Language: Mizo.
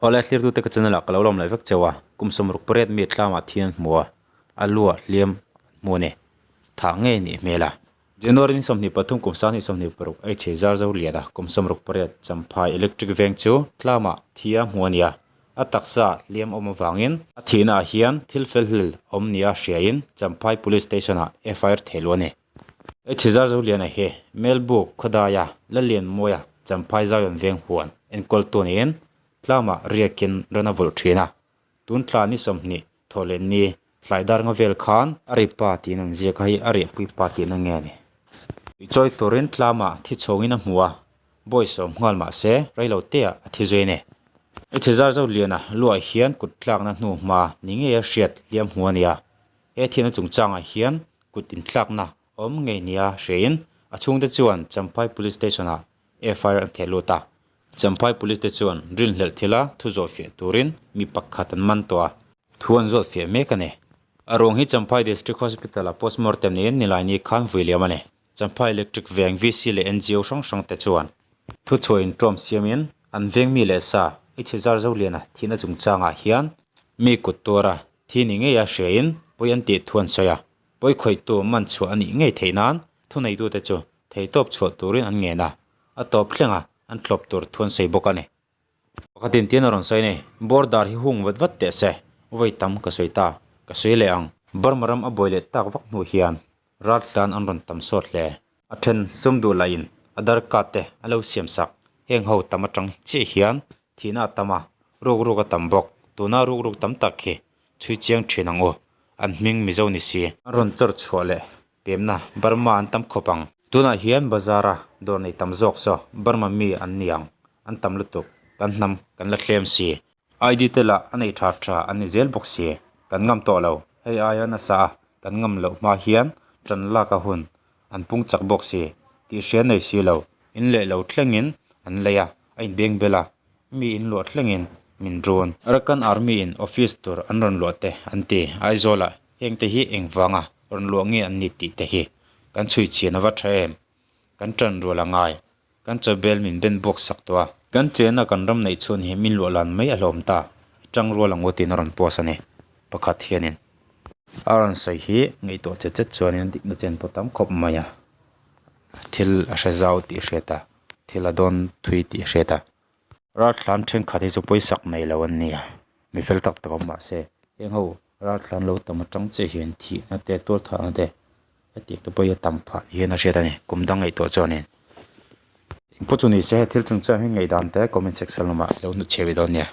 Awle thlirtute ka channel ah ka lo lawm leh vek cheu a, kum 68 mi tlamah thi an hmu a, a lu ah hliam an hmu a ni. Thah ngei nih hmel a. January ni 23 kum 2026 a i chhe zar zo lian a, kum 68 Champhai electric veng chu tlamah thi a hmu a nia. A taksa hliam awm avangin a thihna ah hian thil fel hlel awm nia hriain Champhai Police Station ah FIR theh luh a ni. I chhe zar zo lian a hi Melbuk khawdaia Lalianmawia Champhai Zion veng huan enkawltu niin Tlamah riakin ran a vawlh thin a, tun thla ni 20 thawh leh ni tlai dar nga vel khan a ri pa tiin an ziak a, hei a riahpui pa tihna nge a ni. Chawi turin tlamah thi chhawngin a hmu a, bawi sawm nghal mah se reilo teah a thi zui a ni. I chhe zar zo liana luah hian kut tlakna hnu hma ni ngei a hriat hliam hmu a ni a, he thianna chungchangah hian kut intlakna awm ngei nia hriain a chhungte chuan Champhai Police Station-ah FIR an theh lut a. Champhai Police te chuan rinhlelh thila thu zawh fiah turin mi pakhat an man tawh a, thu an zawt fiah mek a ni. A ruang hi Champhai District Hospital-a postmortem niin Nilaini khan vui liam a ni. Champhai Electric Veng VC leh NGO hrang hrang te chuan thuchhuah inṭawm siamin an veng mi leh sa i chhe zar zo liana thihna chungchangah hian mi kut tuara thi ni ngeia hriain pawi an tih thu an sawi a. Pawi khawihtu man chhuah a nih ngei theih nan thuneitute chu theitawp chhuah turin an ngen a, a tawp thlenga an tlawp tur thu an sawi bawk a ni. Pakhatin tiin a rawn sawi a ni, Border hi hung vat vat teh se, vawi tam ka sawi ta, ka sawi leh ang. Burma ram a buai leh tak vak hnu hian raltlan an rawn tam sawt hle. A then sum duh lahin a darkar te a lo siam sak, heng ho tam atang chiah hian thihna a tam a, ruk ruk a tam bawk, tuna ruk ruk tam tak hi chhui chiang thin ang u, an hming Mizo ni si. An rawn chawr chhuah leh pemna Burma an tam khawp ang. Tunah hian bazar a dawr nei tam zawk saw Burma mi an ni ang, an tam lutuk, kan hnam kan la thlem si. ID te lah a nei tha tha an ni zel bawk si, kan ngam tawh lo, hei aia nasa a kan ngam loh hma hian tan lak a hun an pung chak bawk si, tih hria nei si lo, in leh lo thlengin an lei a, a inbeng bel a, mi in luah thlengin min run. Arakan Army in office tur an rawn luah te an ti, Aizawl ah heng te hi engvanga rawn luah nge an ni tih te hi kan chhui chhian ava tha em, kan tan rual a ngai, kan chawbel min ben buak sak tawh a. Kan chena kan ram neih chhun hi min luah lan mai a hlawm ta, i tang rual ang u tiin a rawn post a ni pakhat hianin. A rawn sawi hi ngaihtuah che chet chuanin dikna chen pawh tam khawp mai a, thil a hre zau tih a hriat a. Thil a dawn thui tih a hriat a, raltlan thenkhat hi chu pawisak nei lo an ni a, mi fel tak tak awm mah se heng ho raltlan lo tam atang chiah hian thihna te tual thahna te hetiang te pawh hi a tam phah ni hian a hriat a ni kum dang ngaihtuah chuanin engpawh chu ni se thil chungchang hi ngaihdan te comment section lamah lo hnutchhiah ve dawn nia.